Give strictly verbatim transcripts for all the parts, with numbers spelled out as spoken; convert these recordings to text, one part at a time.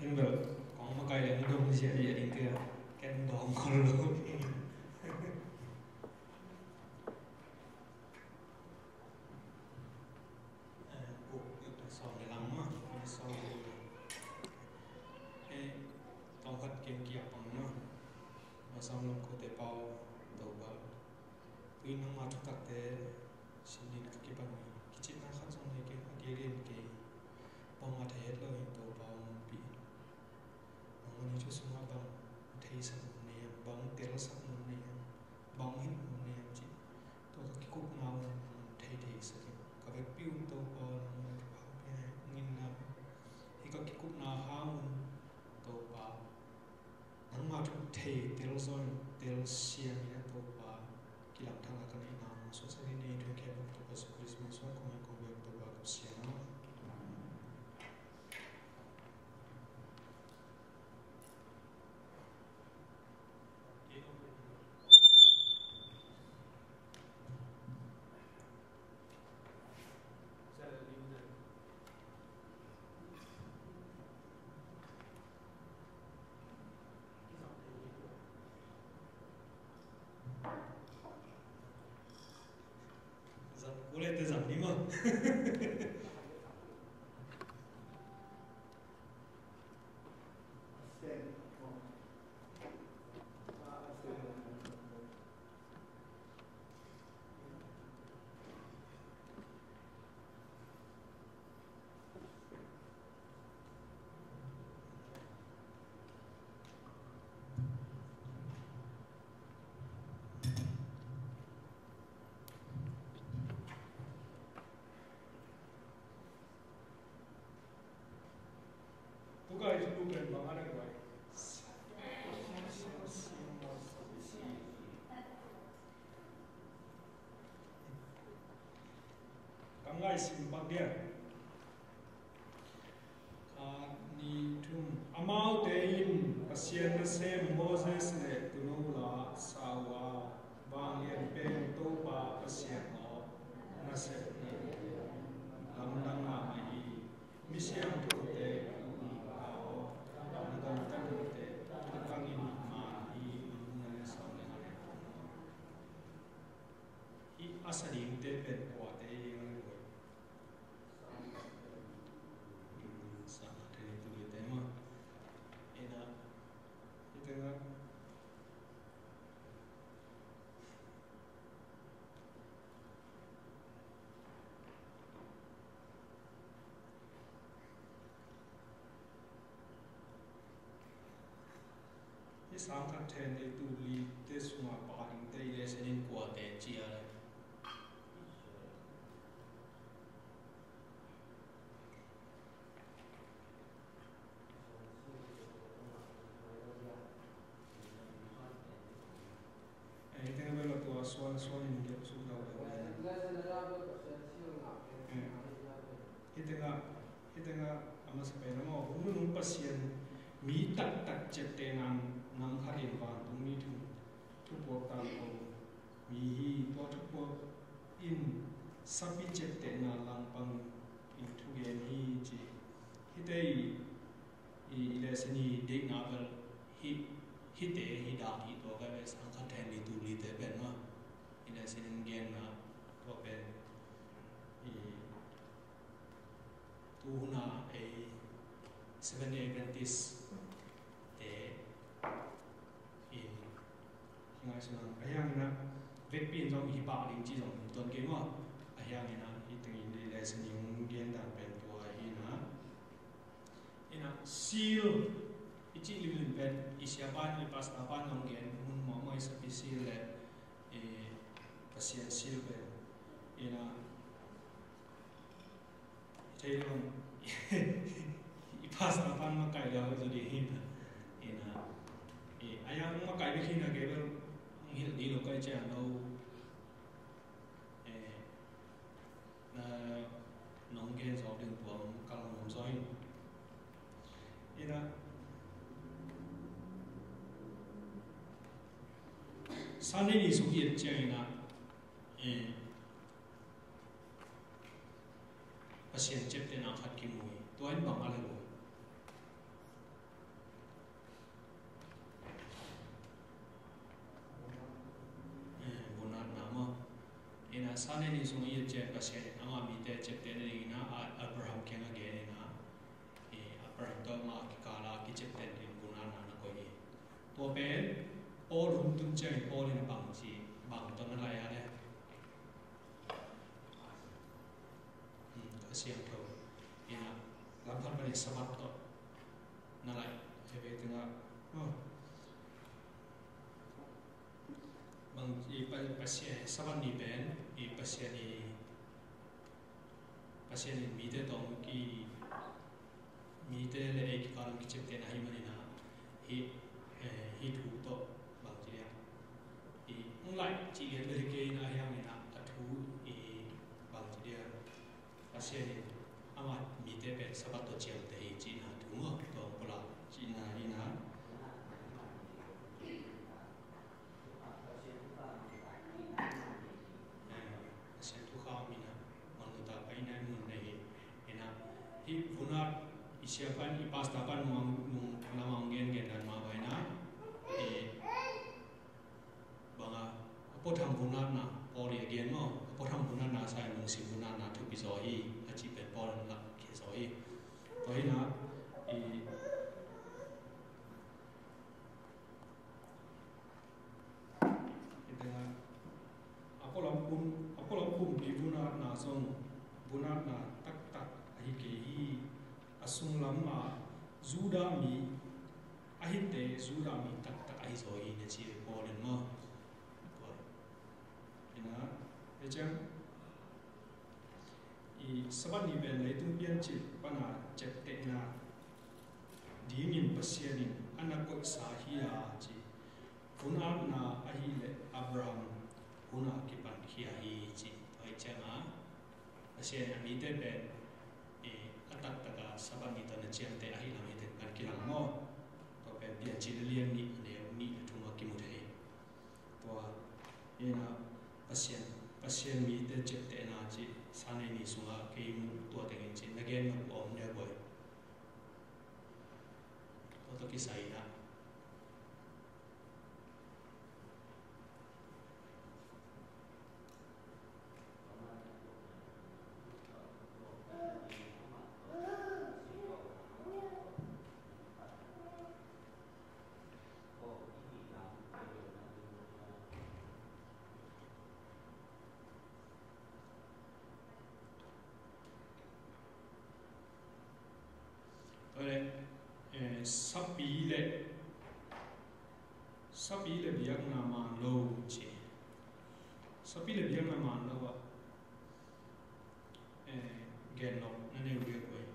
Ken bel kong makai leng dong ziahziah ding kei a, ken dong khol lo. Eh, buk sawm le lang mah, sawm le lang. Eh, tawmkhat ken kiak pang mah. Masang lam kote pau, Topa. Tui nangma thutakte sin ding ka kipan hi. Kicihna khat zong nei kei, a kei lian kei. Bang a thei het lo hi Topa hong ompih in. Nangmah in thu sungah bang theisak mun nei hiam, bang telsak mun nei hiam, bang hilh mun nei hiam cih tua ka kikupna un nang thei theisak in. Ka vekpi un Topa nangmah in thupha pia in. Hih ka kikupna hang un Topa nangmah thu thei telzaw in telsiam in a Topa kilamdang a ka neihna hong suaksak in, ei thu khempeuh Topa Jesu Khrist min suang kong ngen kong bek Topa ka Pasian aw. Zang kule te zang ni ma. Tukai tu pen bang a na kai. Ka ngaihsun pak dia. Khat, nih, thum. Amaute in Pasian nasem Moses le Tuuno la sa uh a, vanglian pen Topa Pasian aw, na sepna lamdang mahmah hi. Misiangthote uh aw, na gamtatnate a kangin man hi. Hih a sa dingte pen kuate hi a le guai. Sa thei tu le te ma. Ina, ite nga. Hih sang khat then ei tu lite sungah pah dingte i lesen in kuate ci a le. Eh, hih tengah bel tua suan, suan in dia suk dau dau. Eh, hih tengah, hih tengah a masa pen a maw, hong nunung Pasian mi taktak ciaptehna nam khat in vantungmi thu, thupuak tangko mi hi. Tua thupuak in sapi ciaptehna langpang in thugen hi ci. Hihte i, i, i lesen i deihna bel hih, hihte hi dan hi. Tua ka bel sang khat then ni tu lite pen ma i lesen in genna tua pen i, tu hun a ei Seventh Day Adventist te in hi ngaihsun ang. A hiang ina vekpi in zong hi pah ding ci zong tuan kei maw. A hiang ina hih tengin i lesen i hong gen dan pen tua hi ina. Ina seal i cih limlim pen i siapa in, i pastor pa in hong gen mun mawkmawk i sapi seal le i Pasian seal pen ina. Thei lo. I pastor pan makai lo zo di hin. Ina. Eh, a yang makai di hin a ke bel hilh di lo kai cian lo. Eh, na nong gen zo ding puang kal nong zo in. Ina. Sunday ni suk yet ciang ina. Eh, Pasian ciaptehna khat kimu hi. Tua in bang a le lo. Sunday ni sung i et ciang Pasian in ama mite ciaptehna dingin a, Abraham kiang a gen in a, i Abraham tawh ama kikal a kiciaptehna ding vun-atna na koih hi. Tua pen Paul hun tun ciangin Paul in bang ci, bang tawh na laih a le. Hmm, Kha Siangtho in a, lam khat panin Sabbath tawh na laih. Hebe tengah, oh. Bang i Pa-, Pasian, Sabbath ni pen i Pasian i, Pasian in mite tawh ki, mite le ei kikal a kiciaptehna ahih manin a, hih, eh, hih thu tawh bang ci dia, i hong laih cih lian bel hi kei in a, ahi hangin a, a thu i bang ci dia, Pasian in ama mite pen Sabbath tawh ciamteh hi cihna thu maw, tua hong pulak cihna hi na. Eh, Pasian thu kha om hi na, man nuta pai na mun na hi. Hi na, hih vun-at i sia pan, i pastor pan nung, nung lamang gen gen dan ma bai na. Eh, Bang a, a puatham vun-atna, Paul i a gen maw, a puatham vun-atna sa in lungsim vun-atna thupi zaw hi, a cih pen Paul in lak khia zaw hi. Tua hi na, i, i bang a, a pualam pum, a pualam pumpi vun-atna zong, vun-atna taktak ahi kei hi, a sunglam a Judah mi, a hihte Judah mi taktak ahi zaw hi na ci hi Paul in maw. Tua hi na, hi ciang, i Sabbath ni pen leitung piancil pan a ciaptehna dingin Pasian in a na koihsa hi a ci. Vun-atna ahih leh Abraham hun a kipan khia hi ci. Tua hi ciang a, Pasian in a mite pen, eh, a taktak a Sabbath ni tawh na ciamteh ahih lam hite kan kilang maw. Tua pen Piancil a lian nih, a neu nih le thum ah kimu thei. Tua hi na, Pasian, Pasian mite ciaptehna cih Sunday ni sungah kei muh tua tengin cih na gen nop uh a om dia guai. Tua tawh kisai na. Tua leh, eh, sapi le, sapi le biakna man lo ci. Sapi le biakna man lo ah, eh, gen nop na nei uh hiam guai?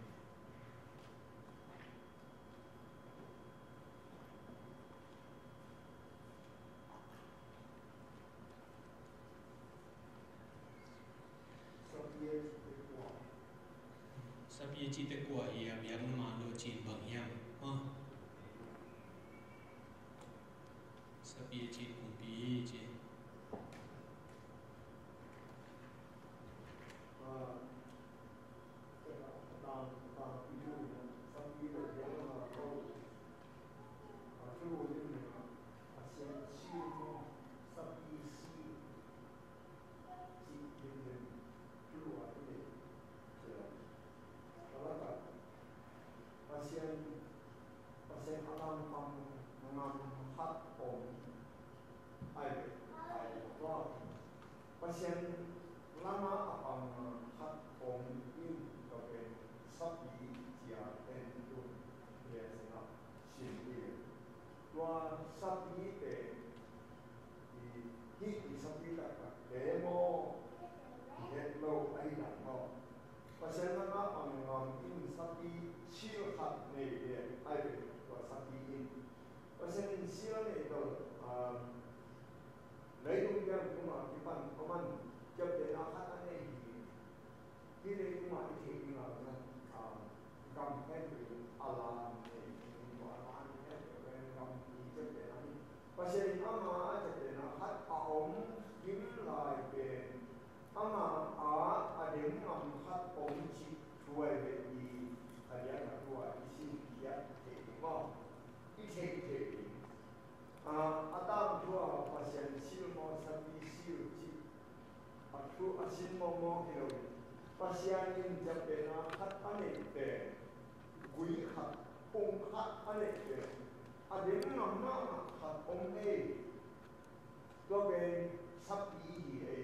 Sapi a cihte kua hi a, biakna man lo cih bang hiam? Ha? Sapi a cih kumpi hi ci. Pasian, Pasian a lam pang ngam khat om. Ai, ai, tua. Pasian lam a pang ngam khat om in tua pen sapi cia en tu. Tua sapi pen i, hih i sapi taktak te maw, i het lo ahi dan maw. Pasian lam a pang ngam in sapi sil khat nei le ai ve tua sapi in. Pasian in sil nei lo, um, leitung pian kum a kipan a man ciaptehna khat a nei hi. Hih leitung ah i theih ding a, ah, gam khempeuh in a lam nei, a lam khempeuh in gam i ciapteh a hi. Pasian in ama a ciaptehna khat a om kim lai pen ama a, a dem ngam khat om cih thu ai ve i, a diak a thu a i sin khiat theih ding maw? I theih theih ding. Ah, a tangthu a Pasian sil maw, sapi sil cih a thu a a neih pen a ding ngam mahmah khat om ei. Tua pen sapi hi ei,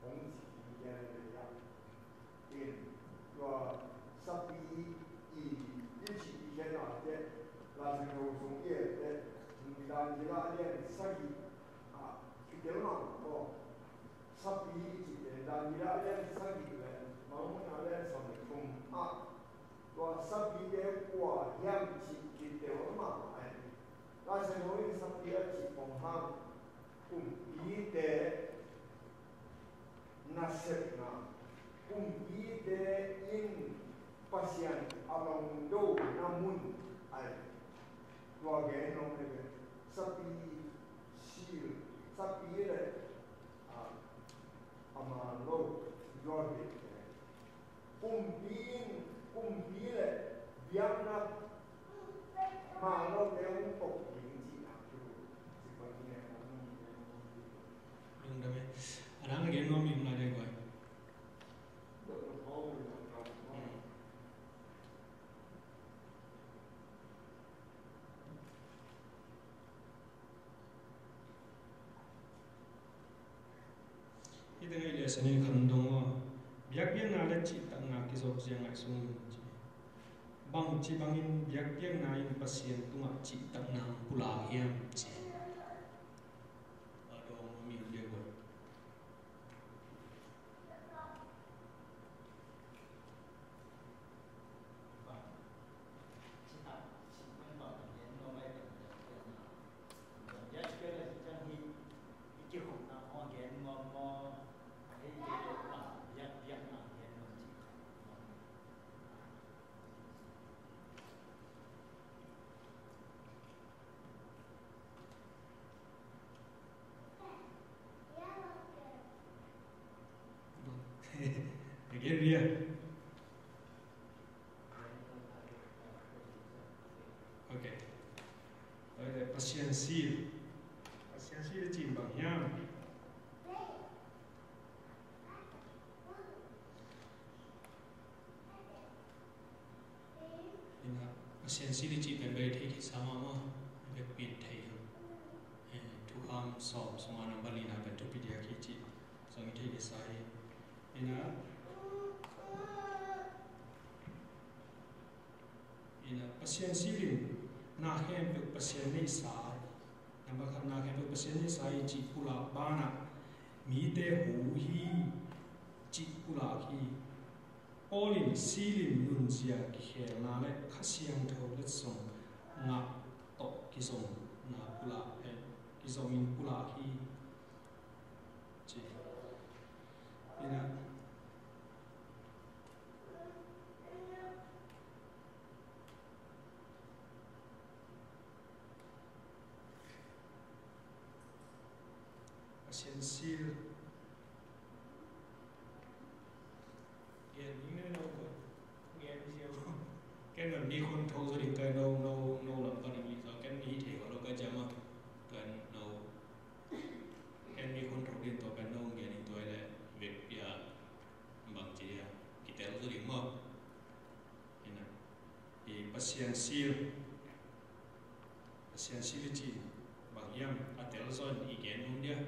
hong ci hi gen ei a. In tua sapi i, i cih i gen a te, Lai Siangtho sung i et te, Dan Gila lian sagih ah kitel mah ko. Sapi i cih te Dan Gila lian sagih le Mormon lian sawm le thum ah, tua sapite kua hiam cih kitel mah ai. Lai Siangtho in sapi a cih kong hang kumpite nasepna, kumpite in Pasian a longdona mun ai. Tua gen nong ai ve, sapi sil, sapi le a, a man lo, tua gen te. Kumpi in, kumpi le biakna man lote hong tok ding cihna thu. Lungdam e. A dang a gen nuam ing lai dai guai. Hih teng ah i lesson in khan dong aw, biakpiakna le cihtakna kizop zia ngaihsun un ci. Bangci bangin biakpiakna in Pasian tungah cihtakna hong pulak hiam ci. A dong mi hong biak uh. Again, Ria. Okay. Pasian sil. Pasian sil cih bang hiam? Ina, Pasian sil i cih pen bel thei kisa mahmah, bek pen thei lo. Eh, thukham sawm sungah number lina pen thupi diak hi cih zong i thei kisa hi. Ina, ina, Pasian sil in na khempeuh Pasian neihsa, number khat, na khempeuh Pasian neihsa i cih pulak banah mite hu hi cih pulak hi. Paul in sil in nunzia kikhelna le Kha Siangtho letsong ngah tawh kizomna pulak, eh, kizom in pulak hi ci. Ina, Pasian sil. Gen ni no ko. Gen ni ko. Ken no ni kon tho so ding kai no, no, no lam pa ni so ken ni thei ko lo kai jama. Ken no. Ken ni kon tho ding to ken no gen ni to le vek pia bang ci dia. Kitel so ding mo. Ina. I Pasian sil. Pasian sil i cih bang hiam a telzaw in i gen nuam dia.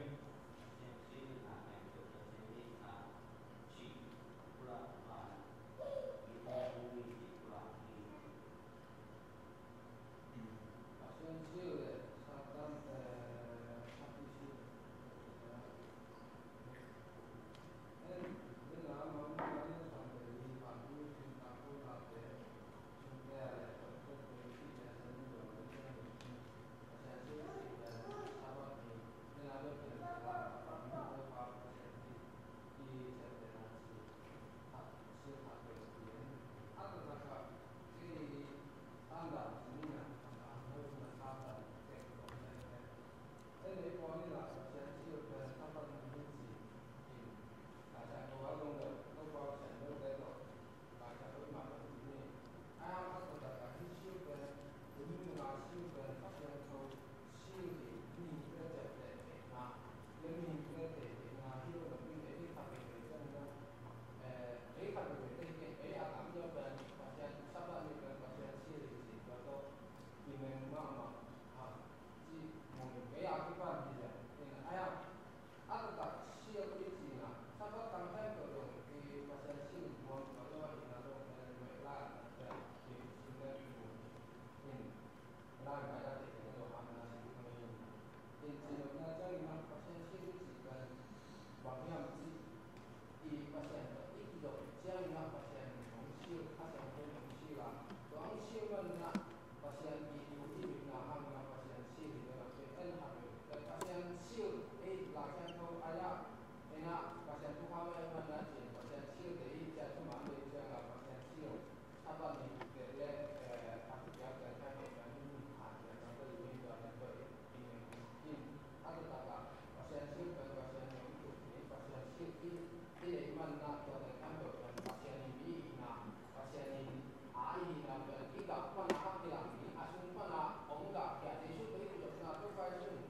Gah pana a kilang ding, a sung pana hong gah khia Jesu tawh i kizopna Topa Jesu in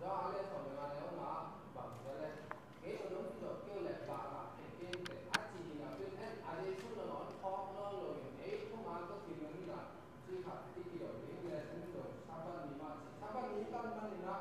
Johan a lian sawm le nga, a neu nga ah bang ci hiam cih leh, kei tawh nong kizop kei uh leh gah ngah thei kei in teh, a cih hi napi in, a Jesu nangawn phawk nawn loin ei thuman tawh kim nang in ah, ci khat i kizop ding, leh hong kizop Sabbath ni mah ci. Sabbath ni tan manin ah,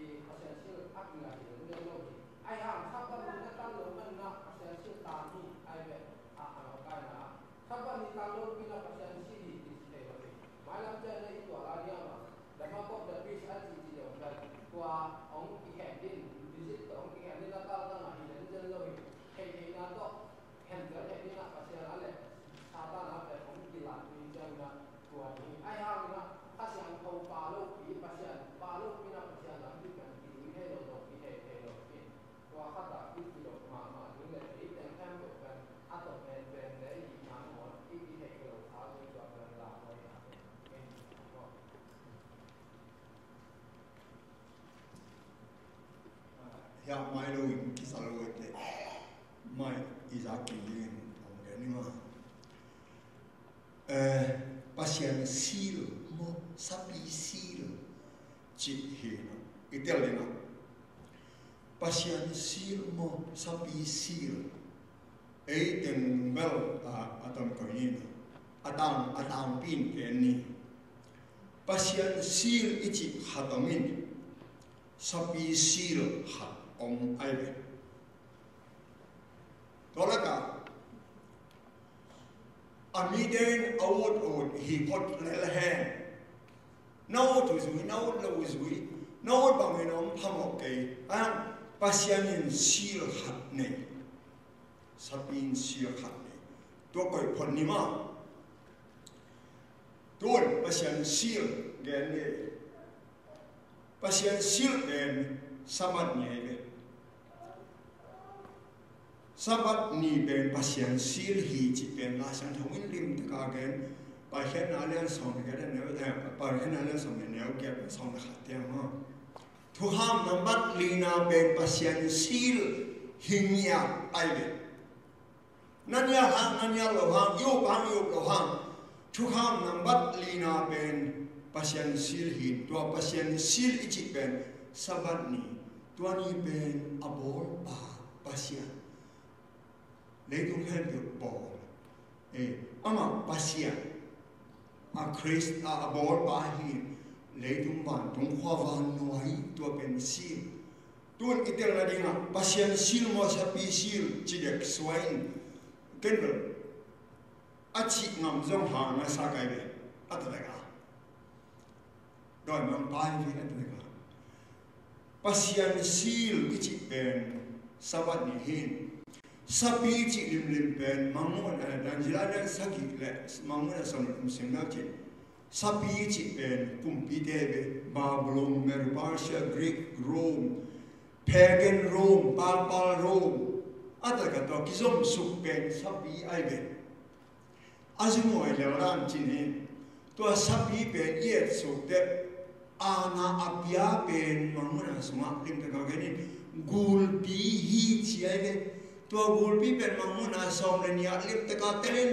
i Pasian sil a kingah hi zenzen lo hi. Ahi hang Sabbath ni na tan loh manin ah Pasian sil tan hi, ahi ve, a, a lawngkaina ah. Sabbath ni tan lopi in ah Pasian sil hi, i ci thei lo hi. Mailam ciang na i tuah lai ding a, the mark of the beast a cih cih zong pen, tua hong kikhen ding, disease tawh hong kikhen ding, na tal tang ah hi zenzen lo hi. Theih theihna tawh khentel theih ding ah Pasian a leh Satan a pen hong kilat ding ciangin ah, tua ding hi. Ahi hangin ah Kha Siangtho pa lopi, Pasian pa lopi in ah Pasian lampi pen kizui thei lo, zawhpih thei, thei lo hi. Tua khat ah i kidop mahmah ding leh, ei teng khempeuh pen a tawp penpen leh i hihna nangawn i, i theih kei lo kha ding, tua pen lamhuai a, amen. Hiah mai lo in kisa lo in teh, mai i zak kik dingin hong gen ni maw. Eh, Pasian sil maw, sapi sil cih hi na, i tel ding a. Pasian sil maw, sapi sil. Ei teng bel a, a tom koi ni na. A tang, a tangpi in ken ni. Pasian sil i cih khat om in, sapi sil khat om ahi ve. Tua lakah a mite in a ut ut hi phot lel hen. Na ut uh zui, na ut lo uh zui, na ut bangin a om phamawh kei. A, Pasian in sil khat nei. Sapi in sil khat nei. Tua koih phot ni maw. Tun Pasian sil gen ni. Pasian sil pen Sabbath ni ahi ve. Sabbath ni pen Pasian sil hi cih pen Lai Siangtho in limtakin a gen. Paikhiatna lian sawm le giat, a neu, eh, Paikhiatna lian sawm le neu giat, sawm le khat tiang maw. Thukham nambat lina pen Pasian sil hi ngiat ahi ve. Na nial hang, na nial lo hang, i up hang, i up lo hang, thukham nambat lina pen Pasian sil hi. Tua Pasian sil i cih pen Sabbath ni, tua ni pen a bawlpa Pasian, leitung khempeuh bawl, eh, amah Pasian, a Khrist, a, a bawlpa hi. Leitung vantung khua vannuai, tua pen sil. Tun i tel nadingah Pasian sil maw, sapi sil ci dek suai in, ken bel a cih ngam zong hang na sa kai ve, a ta dek a. Dawimangpa hi ve, a ta dek a. Pasian sil i cih pen Sabbath ni hi. Sapi cih limlim pen Mangmuhna, Daniel a lian sagih le Mangmuhna sawm le thum sim na cih. Sapi cih pen kumpite ve, Babylon, Medo Persia, Greek, Rome, Pagan Rome, Papal Rome, a takah tua kizomsuk pen sapi ahi ve. A zumhuai lel dan cih hi. Tua sapi pen i etsuk teh, aana a pia pen Mangmuhna sungah limtakin gen in, gulpi hi ci ahi ve. Tua gulpi pen Mangmuhna sawm le nih ah limtakin tel in,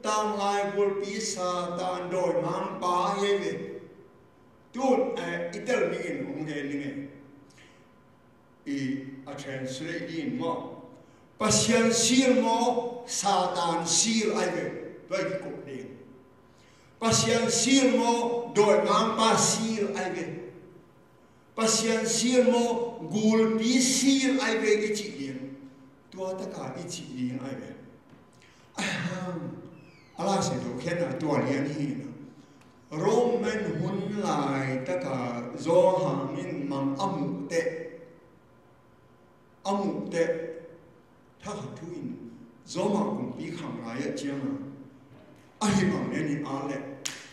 tanglai gulpi Satan dawimangpa hi ve. Tun, eh, i tel dingin hong gen ding e. I, a translate ding maw, Pasian sil maw, Satan sil ahi ve. Tua i kikup ding. Pasian sil maw, dawimangpa sil ahi ve. Pasian sil maw, gulpi sil ahi ve i cih ding. Tua takah i cih ding ahi ve. Ahem. A Lai Siangtho khiatna tua lian hi na. Roman hun laitaka Johan in mang a muh teh, a muh teh, thakhat thu in Roma kumpi khang lai ah cianga, ahi bang lian hi a leh,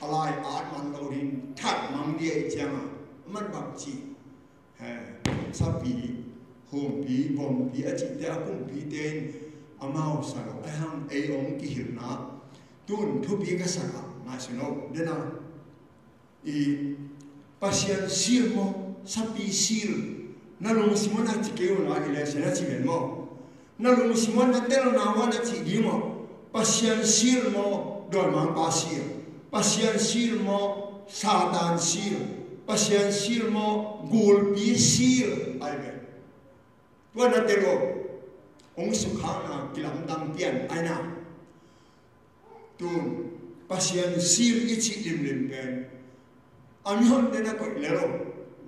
a lai at man lo ding, that mang dia i cianga, man bang ci. He, sapi, humpi, bompi, a cihte a kumpite in amau sa lo, a hang ei ong kihilna. Tun thupi ka sak a, ngaihsun lo, dena. I Pasian sil maw, sapi sil, na lungsim un a ci kei un la, i lesen a ci ven maw. Na lungsim un na telna un a ci ding maw, Pasian sil maw, dawimangpa sil. Pasian sil maw, Satan sil? Pasian sil maw, gulpi sil? Ai ve. Tua na tel uh, hong sukhakna kilamdang pian ai na. Tun Pasian sil i cih limlim pen a mihonte na koih lel uh.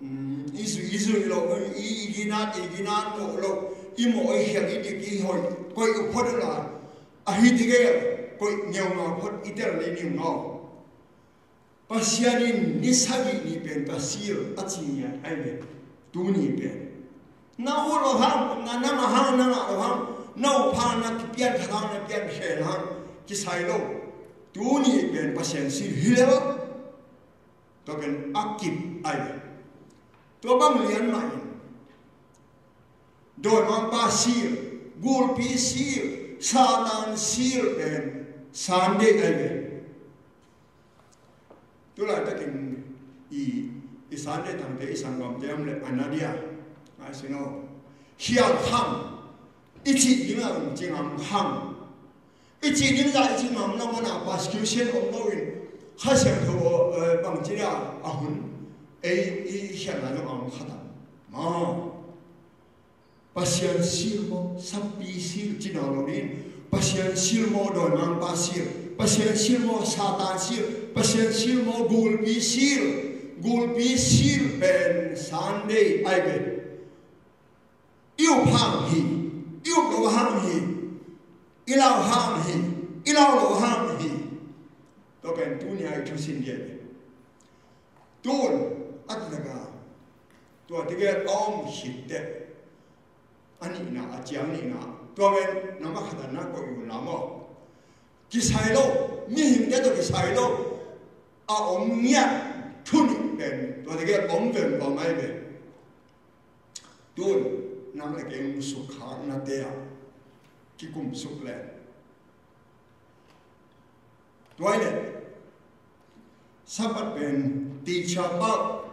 Mm, i zui i zui lo, i, i ginat i ginat lo lo, i mawh i khial i dik i hoih koih uh phot uh la, a hi tigel koih ngeungau phot i tel lei ngeungau. Pasian in ni sagih ni pen ka sil a ci ngiat ai ve. Tuni pen na ut lo hang, na ngah hang, na ngah lo hang, na upha na kipian khat hang, na pian khen hang, kisai lo. Tuni pen Pasian sil hi lel. Tua pen a kip ai ve. Tua bang lian mah in dawimangpa sil, gulpi sil, Satan sil pen Sunday ai ve. Tulaitakin i, i Sunday tangte i sanggamte om le a na dia, ngaihsun aw. Khial kham, i cih ding a um ci ngam kham. I cih ding zah i ci ngam lo mana persecution om lo in, Kha Siangtho, eh, bangci dia a hun ei i khialna zong a om khat a. Ma Pasian sil maw, sappi sil ci nawn lo ding. Pasian sil maw, dawimangpa sil? Pasian sil maw, Satan sil? Pasian sil maw, gulpi sil? Gulpi sil pen Sunday ai ve. I up hang hi, i up lo hang hi, i lau hang hi, i lau lo hang hi. Tua pen tuni a i thusin dia hi. Tun a taktak a tua tigel a om khit teh, a nihna, a ciang nihna, tua pen nangmah khat a na koih uh la maw? Kisai lo, mihingte tawh kisai lo a om ngiat thu nih pen tua tigel om vengvang ai ve. Tun nang le kei hong sukkhaknate ah kikum suk le. Tua hi leh Sabbath pen teacher pau,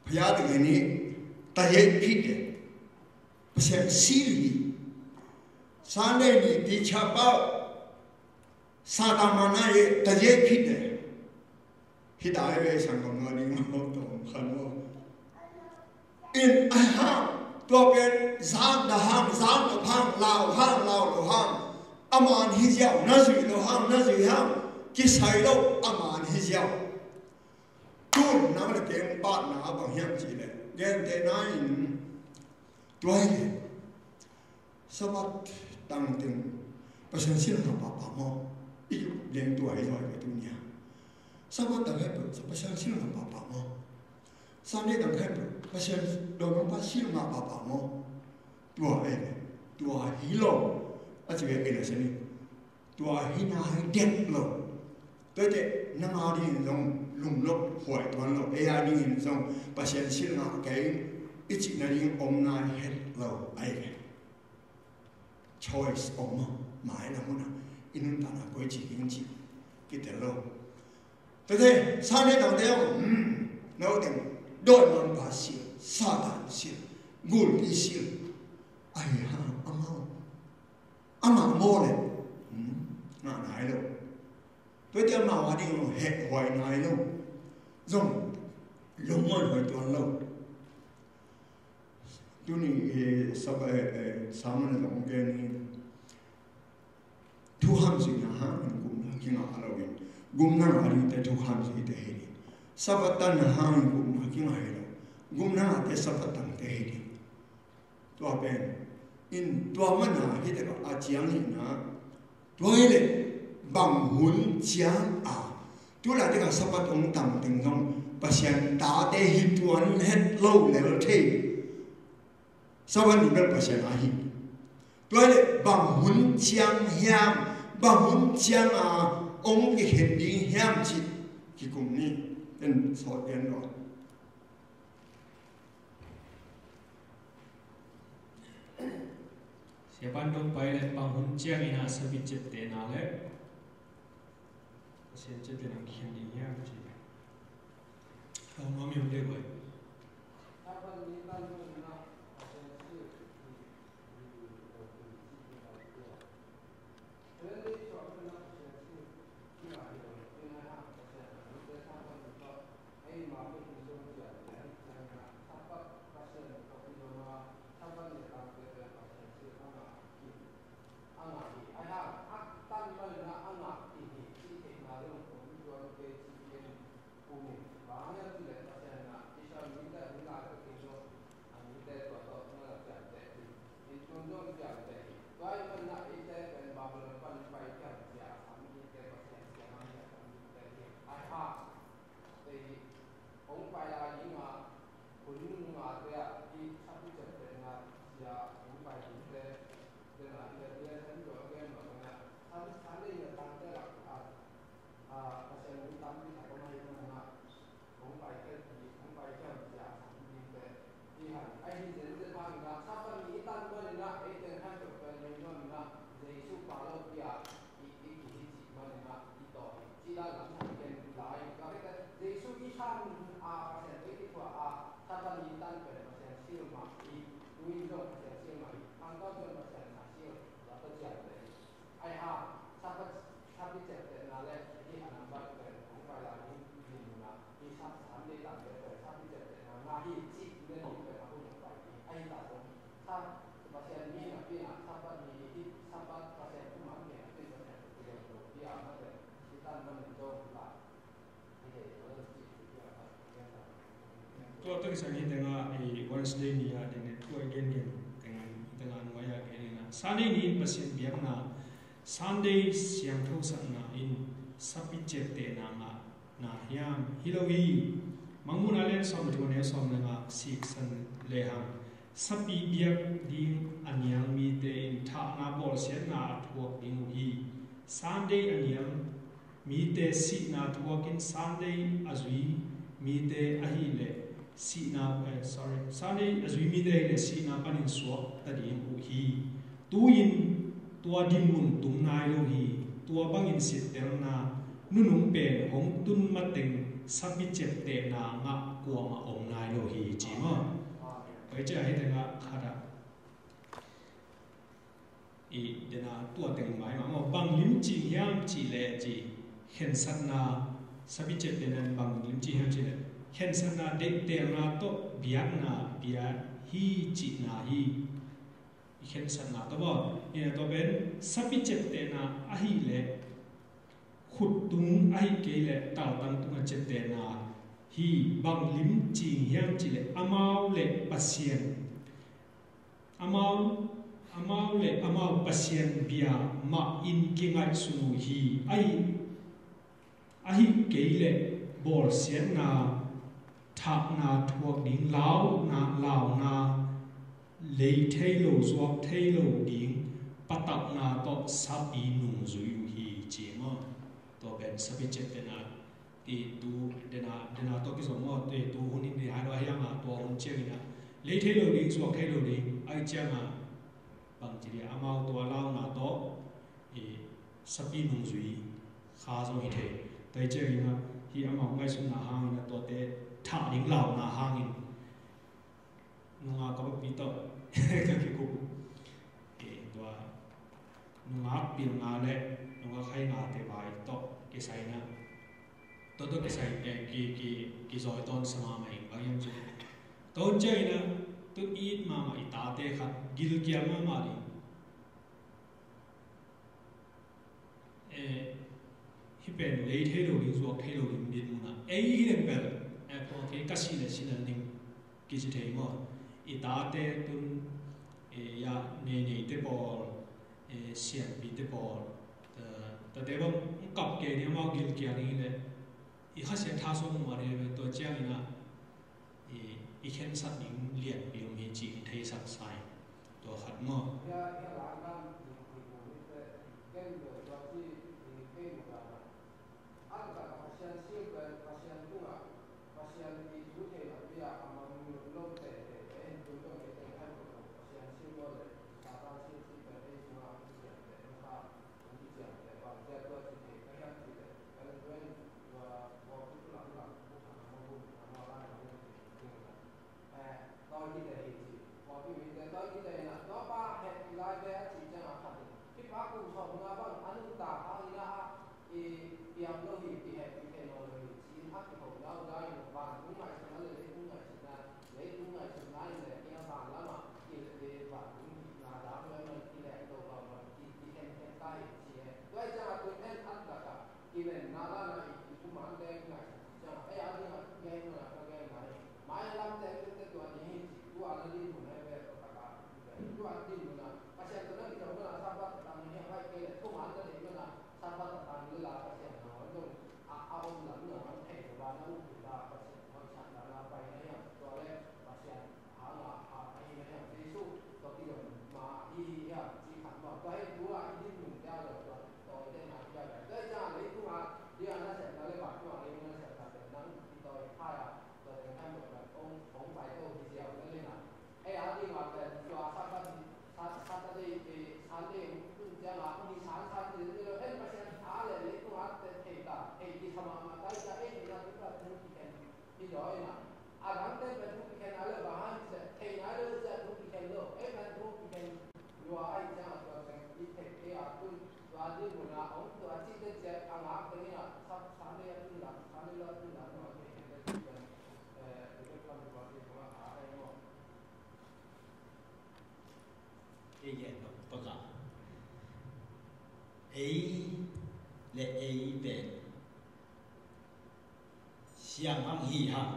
phaya ding hi ni, ta yei phit de, Pasian sil hi. Sunday ni teacher pau, Satan mana ye ta yei phit de. Hi ta ai ve, sanggam na ding maw, tawm khan maw? In a hang, tua pen zak da hang, zak da hang, lau hang, lau lo hang, a man hi ziau, na zui lo hang, na zui hang, kisai lo, a man hi ziau. Tun nang le kei hong patna bang hiam cih leh, gentehna in tua hi leh Sabbath tangteng Pasian sil ngah pahpah maw? I leng tua hi zaw hi ve tuni a. Sabbath tang khempeuh Pasian sil ngah pahpah maw? Sunday tang khempeuh Pasian, dawimangpa sil ngah pahpah maw? Tua hi ve. Tua hi lo. A ci ve kei la seni. Tua hi nai det lo. Tua hi teh nang a dingin zong lungnop huai tuan lo. Ei a dingin zong Pasian sil ngah kei i cihna ding om nai het lo. Ai ve. Choice om maw? Mai na mun a i nuntakna koi ci ding ci kitel lo. Tua hi teh Sunday tangte om, hmm, no teng dawimangpa sil, Satan sil, gulpi sil. Ai ha, amau a ngah maw le? Hmm, ngah nai lo. Tua hi teh amau a ding heh huai nai lo. Zong lungmuan huai tuan lo. Tuni, eh, sab-, eh, eh, sermon zong gen ni. Thukham zuihna hangin gupna kingah lo in, gupna ngah dingte thukham zuihte hi ding. Sabbath tanna hangin gupna kingah hi lo. Gupna ngahte Sabbath tangte hi ding. Tua pen in tua mana hi teh a ciang hi na. Tua hi leh bang hun ciang a, tu laitak a Sabbath hong tangteng zong Pasian tate hi tuan het lo lel thei. Sabbath ni bel Pasian a hi. Tua hi leh bang hun ciang hiam, bang hun ciang a hong kikhen ding hiam cih kikum ni. En sawt en lo. Siapan dong pai le bang hun ciangin a sabit ciaptehna le Pasian ciaptehna khen ding hiam ci. Hong nuam hiam deuh pai. Tua tak i sang hi tengah i Wednesday ni a ding ne tua i gen gen tengah i tengah nuai a gen in a Sunday ni in Pasian biakna Sunday siangtho sakna in sapi ciaptehna ngah na hiam? Hi lo hi. Mangmuhna lian sawm le thum a neu sawm le nga siksan lehang sapi biak ding a nial mite in thahna bawlsiatna a thuak ding uh hi. Sunday a nial mite sihna thuakin Sunday a zui mite ahih leh sihna, eh, sorry, Sunday a zui mite ahih leh sihna panin suak ta ding uh hi. Tu-in tua dinmun tung nai lo hi. Tua bangin sittelna nunung pen hong tun mateng sapi ciaptehna ngah kuamah om nai lo hi ci maw? Tua hi ciah hi tengah khat ah i dena tua teng mai mah maw, bang limci hiam cih leh ci, khensatna, sapi ciaptehna in bang limci hiam cih leh khensatna, deihtelna tawh biakna bia hi cihna hi. I khensatna tawh maw, ina tua pen sapi ciaptehna ahih leh khut tung ahih kei leh taltang tungah ciaptehna hi. Bang limci hiam cih leh amau le Pasian amau, amau le amau Pasian bia mah in kingaihsun uh hi. Ahi, ahi kei leh bawlsiatna, thahna thuak ding, launa, launa, lei thei lo, zuak thei lo ding, patauhna tawh sapi nungzui uh hi ci maw? Tua pen sapi ciaptehna i tu dena, dena tawh kizom maw, i tu hun in dihai lo a hiang a, tua hun ciangin a lei thei lo ding, zuak thei lo ding, ai ciang a bang ci dia amau tua launa tawh i sapi nungzui kha zong hi thei. Tua hi ciangin a hi amau ngaihsutna hangin a tuate thah ding launa hangin nungak ka bakpi tawh ka kikup. Tua nungak pilna le nungak haina te vai tawh kisaina, tua tawh kisai, eh, ki, ki, kizoi tawn sa mahmah ing bang hiam cih leh, tua hun ciangin a tun it mahmah i tate khat gilkial mahmah ding. Eh, hih pen lei thei lo ding, zuak thei lo ding dinmun ah ei hi leng bel, eh, pawlkhat ka sih le si lel ding kici thei maw? I tate tun, eh, ya, neinei te pawl, eh, siampi te pawl, ta, tate bang kap kei ni amau gilkial ni le i Kha Siangtho sung mah ni le tua ciangin a i, i khensat ding lianpi om hi cih hong theisak sa hi. Tua khat maw? Ei gen nop paka ei le ei pen siang hang hi hang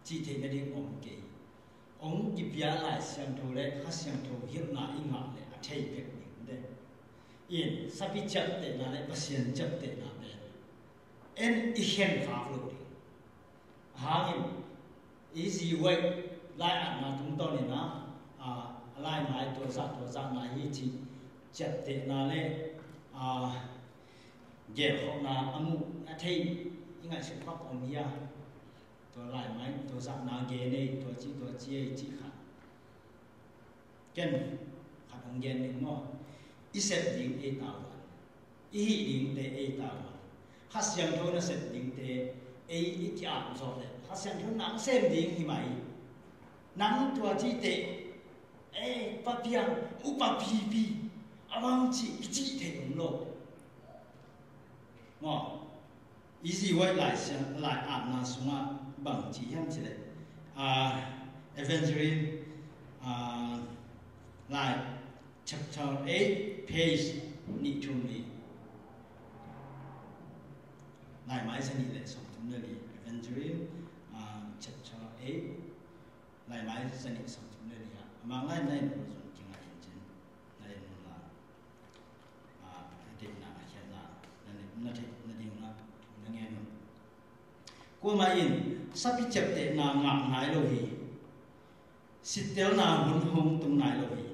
cih theih nading om kei. Hong kipia Lai Siangtho le Kha Siangtho hilhna i ngah le a thei bek ding de. In sapi ciaptehna le Pasian ciaptehna pen en i khen khak lo ding. Hangin i zi uai lai atna tungtawn in a, a, a lai mai tua zah tua zah nai hi cih ciaptehna le, a, gelhkhawhna a muh a thei i ngaihsut pak om hi a. Tua lai mai tua zah na gen ei, tua ci tua ci ei cih khat. Ken khat hong gen ning maw? I sep ding ei tavuan, i hih dingte ei tavuan. Kha Siangtho na sep dingte ei i ki-ap zawh leh Kha Siangtho nang sem ding hi mai. Nang tua cihte ei papiang upa pipi a bang cih i cih thei om lo. Maw? I zi uai lai siang, lai atna sungah bang ci hiam ci leh, ah, Evangeline, ah, lai chapter eight, page nih thum li. Lai mai za nih le sawm thum le li. Evangeline, ah, chapter eight, lai mai za nih sawm thum le li ah. Amang lai nai lo zon kinga in cin. Na en un la. Ah, a deihna, a khiatna, na ne-, na theih nading ah thu na ngen un. Kuamah in sapi ciaptehna ngah nai lo hi. Sittelna hun hong tung nai lo hi.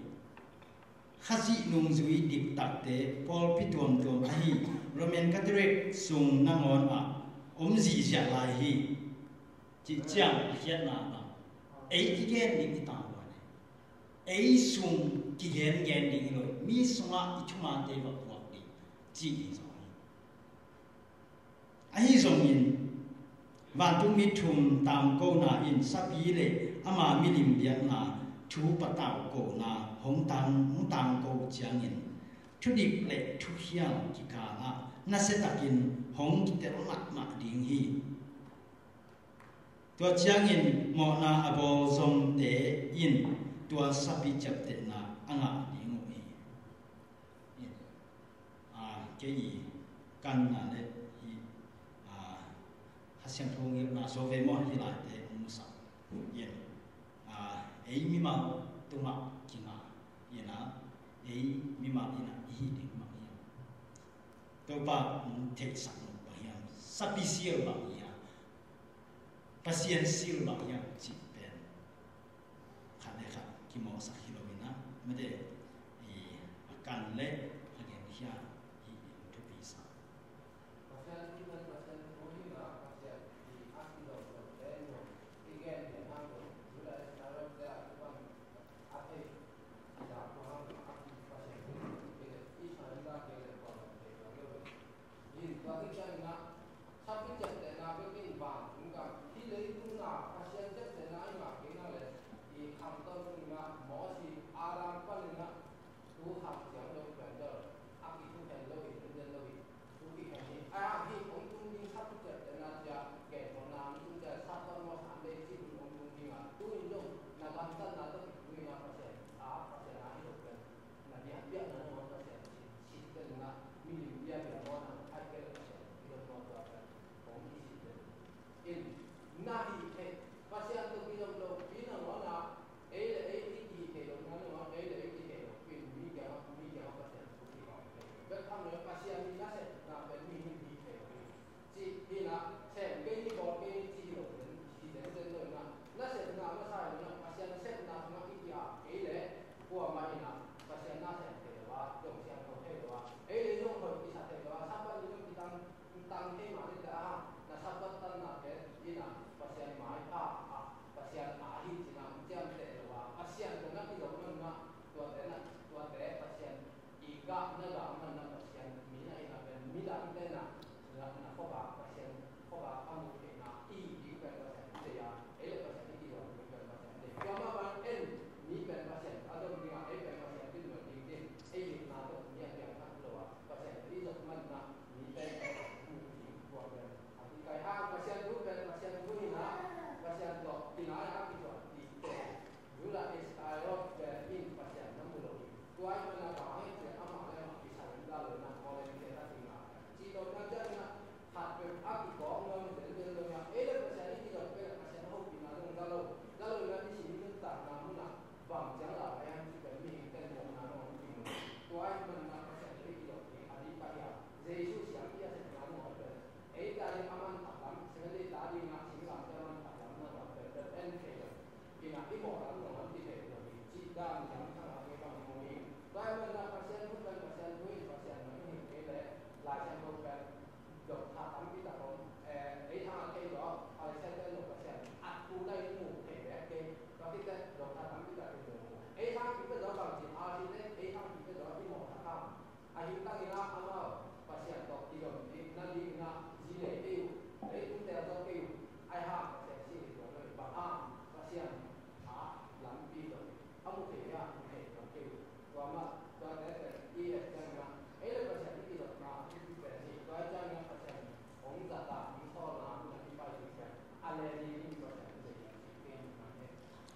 Khazih nungzui diktakte pawlpi tuamtuam ahi Roman Catholic sung nangawn ah om zihziah lai hi. Cih ciang a khiatna bang, ei i gen ding i tavuan hi. Ei sung kigengen ding hi lo, mi sungah i thumante va puak ding cih hi zong hi. Ahi zongin vantung mi thum tangkona in sapi le ama milim biakna thu patauhkona hong tang, hong tangko ciangin thudik le thukhial kikalah nasiatakin hong kitel mahmah ding hi. Tua ciangin mawhna a bawl zomte in tua sapi ciaptehna a ngah ding uh hi. In, a, kei i kanna le hi, a, Kha Siangtho ngilhna suak ve maw, hi laite hong musak. In, a, ei mimal tungah kingah in a, ei mimal in a i hih ding mah hi. Topa hong theihsak lo bang hiam, sapi sial bang hiam, Pasian sial bang hiam cih pen khat le khat kimawhsak hi lo in a, mate i a kan le a genkhia hi in thupi sa. Tua hi ciangin ah, sapi ciaptehna bek in vantung gam, hih leitung na Pasian ciaptehna i ngah kei nak leh, i khamtawn tungin ah, Mosi, Adam panin ah, tu kham ciang lo i pian deuh, a kithuhen lo hi, enten lo hi, tu kikhen hi. A hih hong tung ding sapi ciaptehna cia, genkhawhna hong tung cia, Sabbath maw, Sunday cih hong tung ding a, tu in zong na gamtatna tawh kituh in ah Pasian, a Pasian a hi lo pen. Na biakpiakna nangawn Pasian sin, sin pen na milim biakpiak nangawn a khai pen Pasian kidom nangawn tua pen hong kisin pen. In na hih theih Pasian tawh kidom lopi nangawn a ei le ei i kihih theih loh nangawn, ei le ei kihih theih loh in mi kiangah, mi kiangah Pasian thu kibang theih loh. Bek tham lo Pasian i nasepna pen mihing hih theih loh hi. Cih hi na, sem kei ni, bawl kei ni cih hi lo zen, hi zenzen lo hi na. Nasepna masa hi lo na, Pasian sepna sungah i ki-ap kei leh kuamah hi na, Pasian na sem thei lo a, zong siangtho thei lo a, ei le zong hoih kisa thei lo a, Sabbath ni zong kitang, tang thei mah ni leh a hang, na Sabbath tanna pen hi na, Pasian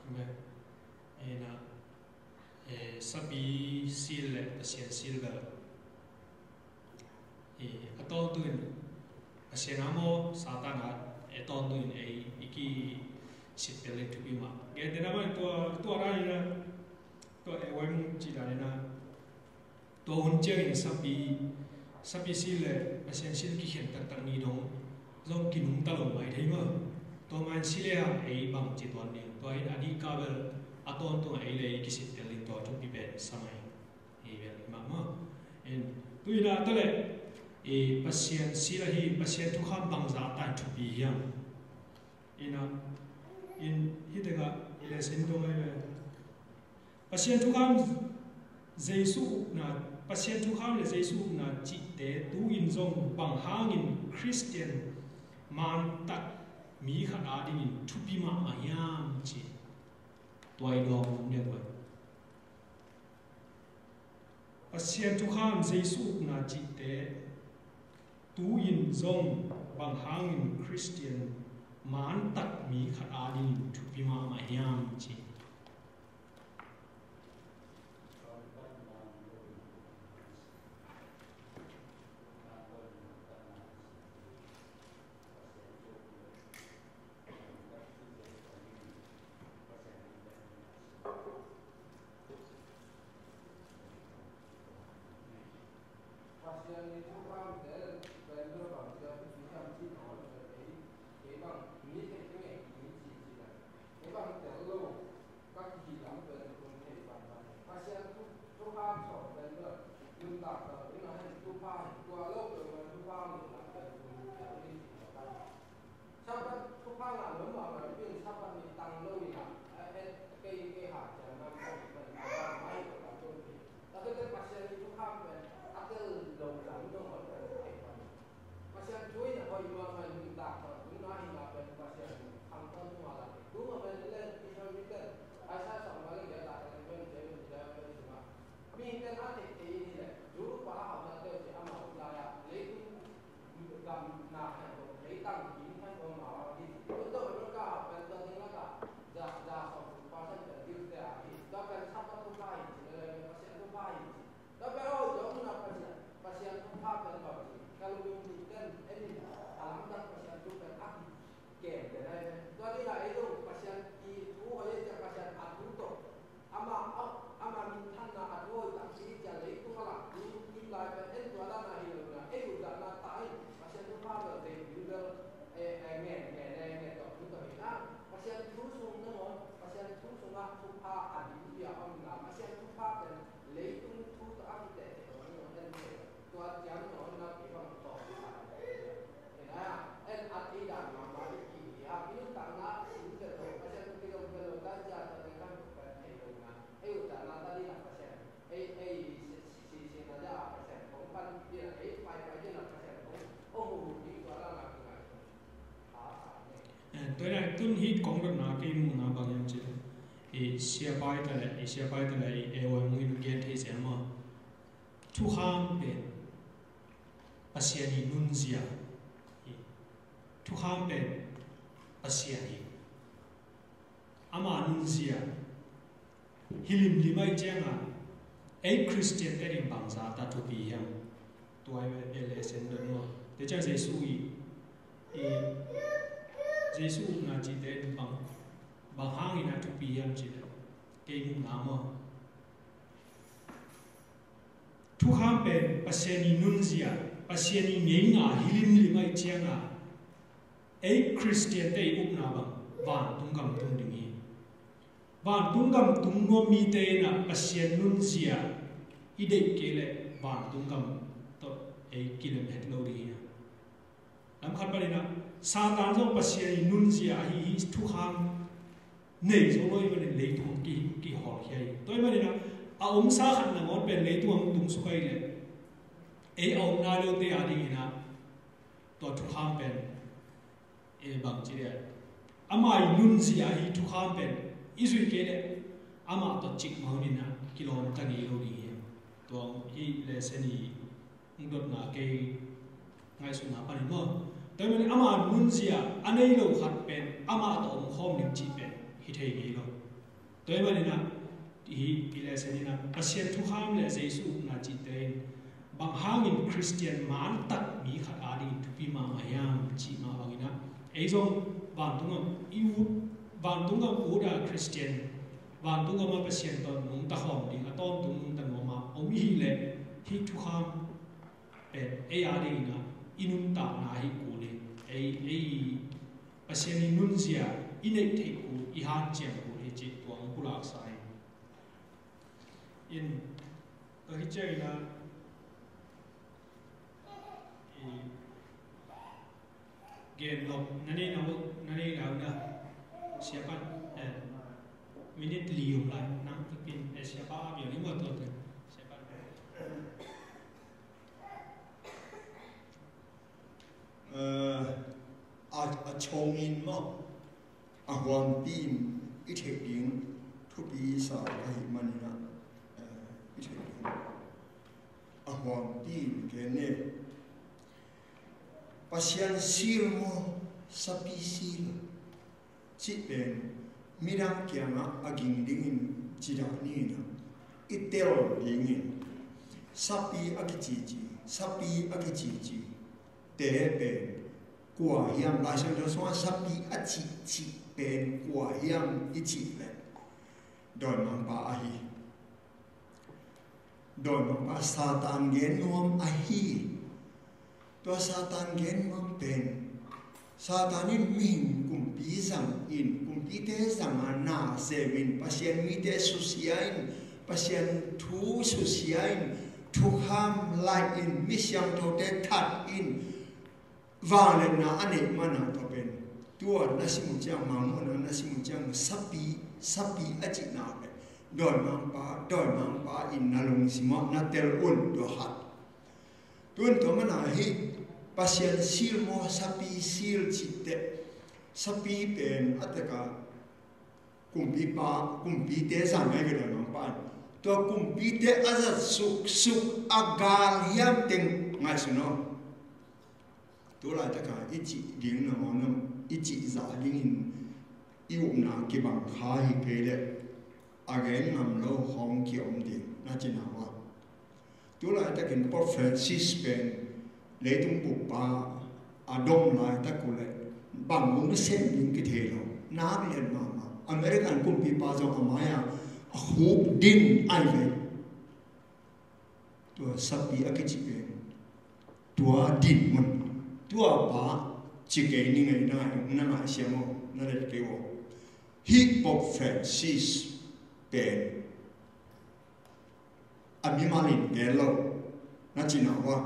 Amen. Ina, eh, sapi sil le Pasian sil bel, eh, a tawntung in Pasian a maw, Satan a, eh, tawntung in ei i kisit tel ding thupi mah. Gentehna mah in tua, tua dan ina, tua ei wai mung ci dan ina, tua hun ciangin sapi, sapi sil le Pasian sil kikhen taktak ni dong zong kinungta lo mai thei maw. Tua man sil le hang ei bang ci tuan ding. Tua in a dih ka bel a tawntung a ei le ei kisit tel ding tua thupi pen sa mai. Ei bel hi mah maw. In, tu ina ta le, i Pasian sil ahi, Pasian thukham bangza a tai thupi hiam. Ina, in, hi tengah, i le sin dong ai le. Pasian thukham Jesu ukna, Pasian thukham le Jesu ukna cihte tu-in zong bang hangin Khristian mantak mi khat adingin thupi mahmah hiam ci. Tua i dawng neu ai. Pasian thukham Jesu ukna cihte tu-in zong bang hangin Khristian mantak mi khat adingin thupi mahmah hiam ci. Pasian i thukham tel pen bel bang sia thupi hiam cih nawn pen ei, kei bang mi theih kei ngei mi ci ci la, kei bang tel lo ka kihi lam pen kun thei pan pan. Pasian thu, thukham sawm pen bel nuntak tel ina hen thupha hi, tua lo pen thupha nuntak pen kun tel ni ci la. Sabbath thupha ngah lo mahmah in Sabbath ni tang lo in ah, eh, eh, kei, kei hanciam lam tang pen a tang mai lo lam lo hi. Tua pen Pasian i thukham pen a tel lo lam lo lam pen thei pan. Pasian thu in a hoih mahmah in nuntak tawh tungna hi na pen Pasian khang tawh tungah la. Tungah pen i len i sawm i tel Isaiah sawm nga le giat ah pen pen pen pen sungah mihingte'n a theih theih in hi leh, Jew pa a hauhnate uh ci amau lai-ah leitung gamna khat tawh leitang kim khat tawh amau a hi. Tun tawh America hau pen tua ding lakah za, za sawm percent pen Jews te a hi. Tua pen Sabbath thupha hi ci le le Pasian thupha hi ci. Tua pen aw, tua mun a Pasian, Pasian thupha pen bang ci. Ka lungdam ci ten en in a lamdang Pasian thu pen a ki kem te nai ve. Tua ding a ei zong Pasian i thu hoih ei ciang Pasian a thu tawh. Ama, a, ama minthanna a thu hoih takpi ciang leitung a lak ding kim lai pen en tua dan a hi lo na. Ei uh zahna ta in Pasian thupha bel tei ding bel, eh, eh, ngen, ngen, ngen, ngen tawh thu tawh hi na. Pasian thu sung na maw, Pasian thu sungah thupha a ding bia om na. Pasian thupha pen leitung thu tawh a kiteh teh tawh ni maw en teh. Tua ciang nawn na kei bang tawm ta. Kei na, en a thei dan mahmah i ki hi a, i nuntakna sung tel lo, Pasian kei zong tel lo, dan cia ta teng kan kan thei lo na. Ei utdanna ta ding a Pasian, ei, ei, si, si, si, na dia a Pasian kong pan ding a, ei pai pai ding a Pasian kong, oh, hu, hu, ding tua la na ki ngai. A, a, ne. Eh, tua na tun hi kong dotna kei muhna bang hiam cih leh, i siapai ta leh, i siapai ta leh, i A Y mu in gen thei zel maw. Thukham pen Pasian i nunzia hi. Thukham pen Pasian hi. Ama nunzia hi limlim ahih ciangin ei Khristian te ding bangzah a thupi hiam? Tua hi ve, lesson dot maw. Tua ciang Jesu i, i Jesu ukna cihte ding bang, bang hangin a thupi hiam cih leh kei muhna maw. Thukham pen Pasian i nunzia, Pasian i ngeina hi limlim ahih ciangin ei Khristiante i upna bang vantung gam tung ding hi. Vantung gam tung nuam mite in ah Pasian nunzia i deih kei leh vantung gam tawh ei kilem het lo ding hi. Lam khat panin ah Satan zong Pasian i nunzia ahi hi, thukham nei zo lo ahih manin leitung ki, kihawlkhia hi. Tua ahih manin ah a omsa khat nangawn pen leitung ah hong tung suk ahih leh ei a om nai lote a dingin ah tua thukham pen, e, bang ci leh ama i nunzia ahi thukham pen i zuih kei leh amah tawh cikmah hun in ah kilawm ta ngei lo ding hi. Tua hi lesson i hong dotna kei ngaihsutna panin maw. Tua ahih manin ama nunzia a nei lo khat pen amah tawh omkhawm ding cih pen hi thei ngei lo. Tua ahih manin ah, hih lesson in ah Pasian thukham le Jesu upna cihte in bang hangin Khristian mantak mi khat adingin thupi mahmah hiam cih mah bangin ah, ei zong vantung gam i ut, vantung gam ut a Khristian, vantung gam a Pasian tawh nungta khawm ding a tawntung nungta nuam a om i hih leh, hih thukham pen ei adingin ah i nuntakna hi kul hi. Ei, ei Pasian i nunzia i neih theih kul, i hanciam kul hi cih tua hong pulaksa hi. In, tua hi ciangin ah, i gen nop na nei na, na nei na na, siapa, eh, minute li om lai, nang kipin, eh, siapa a biang ni mo tua tua, siapa. Eh, a, a chongin maw, a huangpi in i theih ding thupi sa ka hih manin ah, eh, i theih ding a huangpi in gen ne. Pasian sil maw, sapi sil? Cih pen midang kiangah a ging dingin cidah ni in ah, i tel dingin sapi a kicici, sapi a kicici te pen kua hiam? Lai Siangtho sungah sapi a cihcih pen kua hiam i cih leh, dawimangpa ahi. Dawimangpa Satan gen nuam ahi. Tua Satan gen nuam pen, Satan in mihing kumpi zangin, kumpite zanga na semin, Pasian mite susia in, Pasian thu susia in, thukham lai in, mi siangthote that in, vangliatna a neih mana tua pen, tua na sim uh ciang, Mangmuhna na sim uh ciang, sapi, sapi a cihna pen, dawimangpa, dawimangpa in na lungsim ah na tel un, tua khat. Tun tua mana hih Pasian sil maw, sapi sil cih teh, sapi pen a taka kumpipa, kumpite zang ngai ve, dawimangpa in. Tua kumpite a zat suksuk a gal hiam teng ngaihsun aw. Tu laitaka i cih ding nangawn om, i cih zah dingin i upna kibang kha hi kei leh, a gen ngam lo hong kiom ding na cina uh a. Tu laitakin Pope Francis pen leitung buppa a dong laitak uh leh bang hong sem ding kithei lo. Nak lian mahmah. American kumpipa zong a mai-a a khuk din ai ve. Tua sapi a kici pen, tua dinmun, tua pa ci kei ni ngei, na ngai, na ngaihsiam aw, na let kei aw. Hih Pope Francis pen a mimal in gen lo na cina uh a,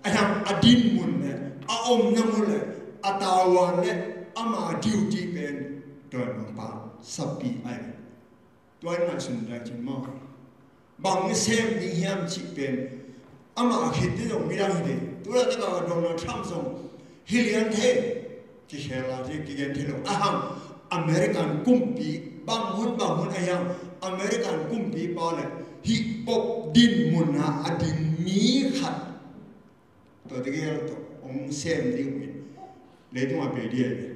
a hiang a dinmun le a omna mun le a tavuan le ama duty pen dawimangpa sapi ai. Tua in ngaihsun dai cin maw? Bang sem ding hiam cih pen ama a khit te zong midang hi dei. Tu laitaka Donald Trump zong hi lian thei, kikhel a thei, kigen thei lo. A hang American kumpi bang hun bang hun a hiang American kumpipa le hih Pope dinmun a a ding mi khat tua tegel tawh hong sem ding uh in leitung a pe ding a hi.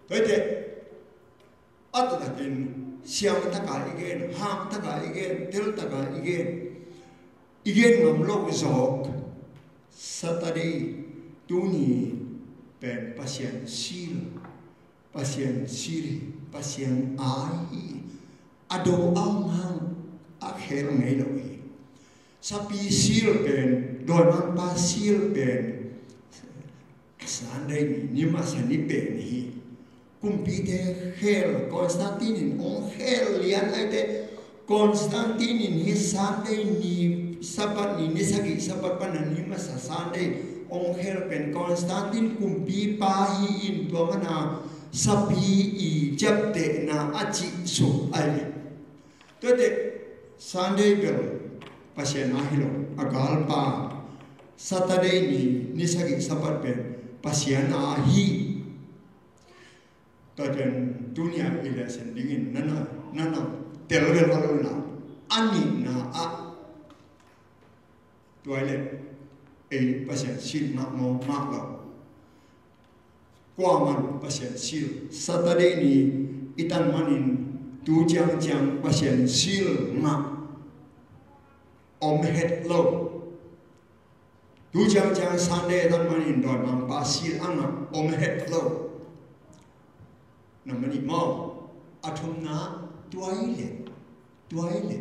Tua hi teh, a taktakin siangtaka i gen, hangtaka i gen, teltaka i gen, i gen ngam lo zawk. Saturday, tuni pen Pasian sil, Pasian sil hi, Pasian ai hi. A do a om hang a khel ngei lo hi. Sapi sil pen, dawimangpa sil pen Sunday ni, ni masa ni pen hi. Kumpite khel, Constantine in hong khel lian ai teh, Constantine in hih Sunday ni, Sabbath ni, ni sagih Sabbath pana ni masa Sunday hong khel pen Constantine kumpipa hi in, tua mana sapi i ciaptehna a cihsuk ai ve. Tua teh Sunday bel Pasian a hi lo, a galpa. Saturday ni, ni sagih Sabbath pen Pasian a hi. Tua pen tuni a i lesson dingin na na, na na tel vel val un la, a nihna ah tua hi leh ei Pasian sil mah maw, mah lo. Kuaman Pasian sil, Saturday ni i tan manin Tu ciangciang Pasian sil ngah om het lo. Tu ciangciang Sunday tan manin dawimangpa sil a ngah om het lo. Na mani maw, a thumna tuai le, tuai le,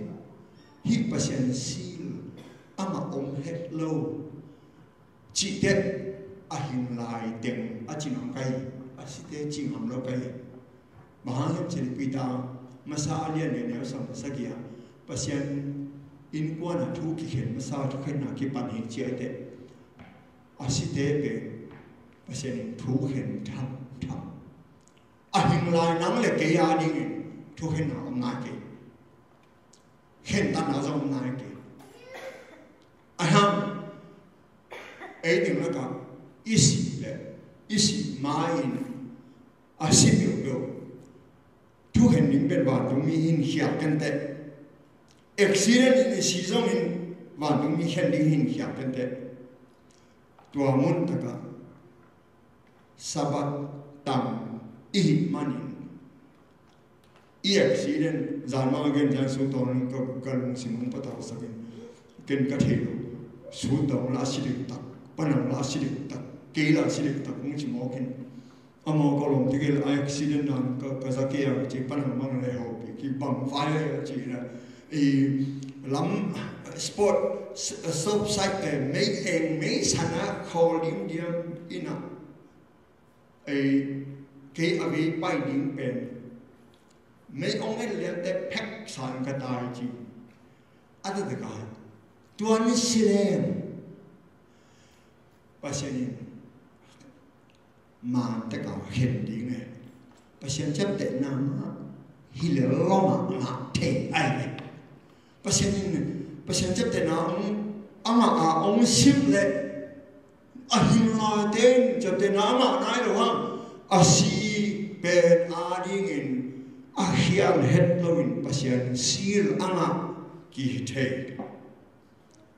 hih Pasian sil a ngah om het lo. Cihte a hing lai teng a ci ngam ka hi, a site ci ngam lo ka hi. Bang hang hiam cih leh Peter masa a lian le neu sawm le sagih ah Pasian innkuan ah thu kikhen masa thukhenna kipan hi ci a hi teh. A site pen Pasian in thukhen thamtham. A hing lai nang le kei a dingin thukhenna om nai kei. Khentatna zong om nai kei. A hang ei ding lakah i sih le i sih ma-in a si peuhpeuh thukhen ding pen vantungmi in khial kenteh. Accident in i si zongin vantungmi khen ding in khial kenteh. Tua mun takah Sabbath tang i hih manin i accident, zan mah a gen ciang sutawng ka, ka lungsim hong patausakin, ken ka thei lo. Sutawng la a si diktak, panang la a si diktak, kei la a si diktak hong ci mawkin. A maw ka lawm tegel a accident dan ka, ka za kei a ci panang bang le hopih kibang vai a ci na. I lam sport, s-, soap side, eh, mei eng, mei sana khawl dimdiam ina. Ei, kei a vei pai ding pen mei ong en liante phek san ka tai ci. A taktak a tuan si leng Pasian in man taka khen ding e. Pasian ciaptehna mah hi lel lo mah ngah thei ai ve. Pasian in, Pasian ciaptehna ong, a ngah a ong sim le a hing laite in ciaptehna a ngah nai lo hang, a si pen a dingin a khial het loin Pasian sil a ngah kihi thei.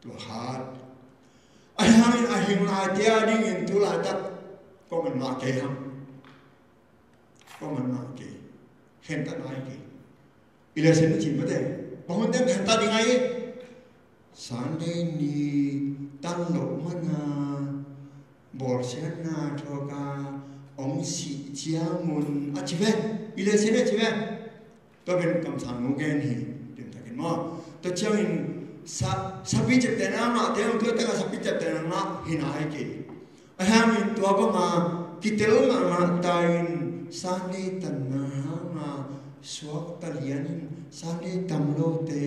Tua khat. A hangin a hing laite a dingin tu laitak kong man mah kei hang. Kong man mah kei. Khen ta nai kei. I le sen na cin mate. Pahun ten khen ta ding ai. Sunday ni tan lo mana. Bawlsiatna thuaka ong sih ciangun a ci ve. I le sen na ci ve. Tua pen kamsang nu gen hi, limtakin maw. Tua ciangin sa, sapi ciaptehna ngahte hong tua taka sapi ciaptehna ngah hi nai kei. A hangin tua banga kitel mahmah ta in Sunday tanna hanga suakta lianin Sunday tam lote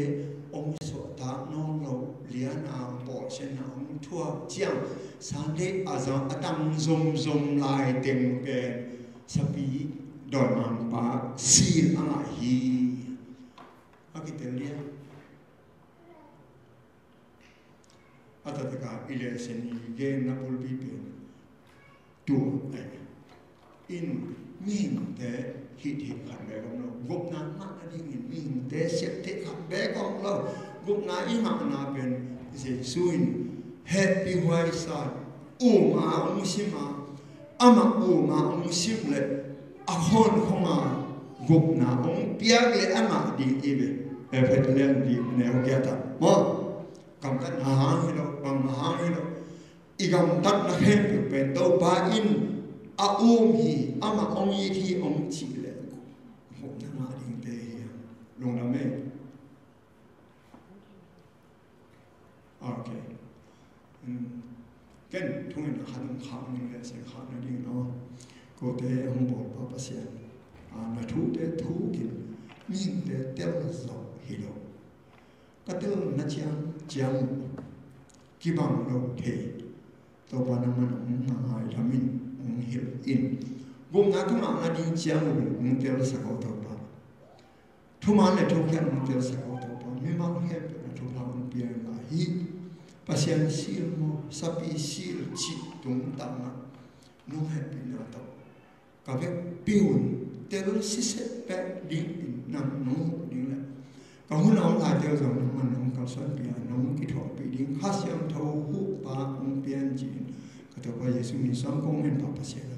ong suahtak nawn lo liana bawlsiatna ong thuak ciang Sunday a zang a tam zomzom lai teng pen sapi dawimangpa sil a ngah hi. A kitel lian. A taktak a i le sen i genna bulpi pen tua ai. In mihingte hih hih khat bek om lo. Gupna ngah nadingin mihingte siat theih khat bek om lo. Gupna i ngahna pen Jesu in hehpih huai sa, um a ong sim a, amah um a ong sim le a khawn khong a gupna ong piak le a ngah ding i ve. Efesa lian li neu giat ah maw. Gamtatna hang hi lo, bangmah hang hi lo. I gamtatna khempeuh pen Topa in a um hi, amah ong it hi ong cih le gupna ngah dingte hi hang. Lungdam e. Ok. Ken thungen a khat hong khak ning le, sia khak nading aw. Kote hong bawlpa Pasian, na thute thukin mihingte tel zawh hi lo. Ka telna ciang ciang uh kibang lo thei. Topa nangman hong ngai lamin hong hilh in. Gupna ka ngah nading ciang uh hong telsak aw Topa. Thuman le thukhiat nong telsak aw Topa, mimal khempeuh na thupha nong pia in la hi. Pasian sil maw, sapi sil cih tungtang ah nong hehpihna tawh ka vekpi un tel siseh pek dingin nang nong huh ding le ka hun a om laite uh zong nangman nong kalsuanpih a nong kithuahpih ding Kha Siangtho huhpa hong pia in ci-in ka Topa Jesu min suang kong en pa Pasian.